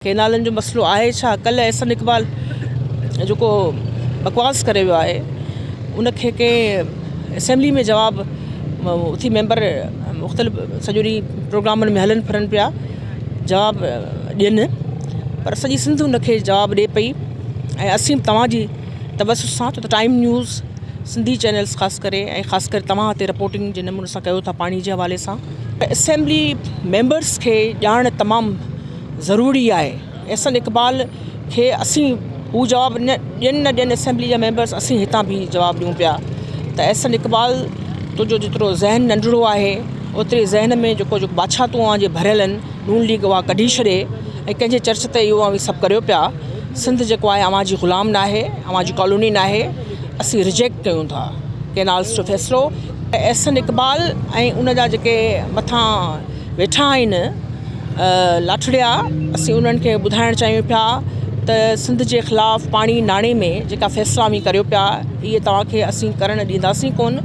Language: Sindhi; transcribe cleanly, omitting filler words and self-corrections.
ڪينالن جو مسئلو آهي ڇا؟ ڪلهه احسن اقبال جيڪو بڪواس ڪري ويو آهي ان کي ڪنهن اسيمبلي ۾ جواب اٿي ميمبر مختلف سڄو ڏينهن پروگرامن ۾ هلن ڦرن پيا جواب ڏين پر سڄي سنڌ ان کي جواب ڏي پئي ۽ اسين توهان جي توسط سان ڇو ته ٽائيم نيوز سنڌي چينلز خاص ڪري ۽ خاص ڪري توهان هتي رپورٽنگ جي نموني سان ڪيو ٿا پاڻي جي حوالي سان اسيمبلي ميمبرس کي ڄاڻ تمام ضروري آهي احسن اقبال کي اسين هو جواب نه ڏين نه ڏين اسيمبلي جا ميمبرس اسين هتان به جواب ڏيون پيا ته احسن اقبال تنهنجو جيترو ذهن ننڍڙو آهي اوتري ذهن ۾ جيڪو جيڪو باڇاتون اوهان جي ڀريل آهن نون ليگ اها ڪڍي ڇڏي ۽ ڪنهن جي چرچ تي اهو اوهين سڀ ڪريو پيا سنڌ جيڪو آهي اوهان جي غلام ناهي اوهان جي ڪالوني ناهي اسين رجيڪٽ ڪيون ٿا ڪينالس جو فيصلو احسن اقبال ۽ ان جا جيڪي مٿان ويٺا آهن لاٺڙيا اسين انهن کي ٻڌائڻ چاهيون پيا ته سنڌ جي خلاف پاڻي ناڻي ۾ جيڪا فيصلا اوهين ڪريو پيا اهي توهان کي اسين ڪرڻ ڏينداسين ڪون.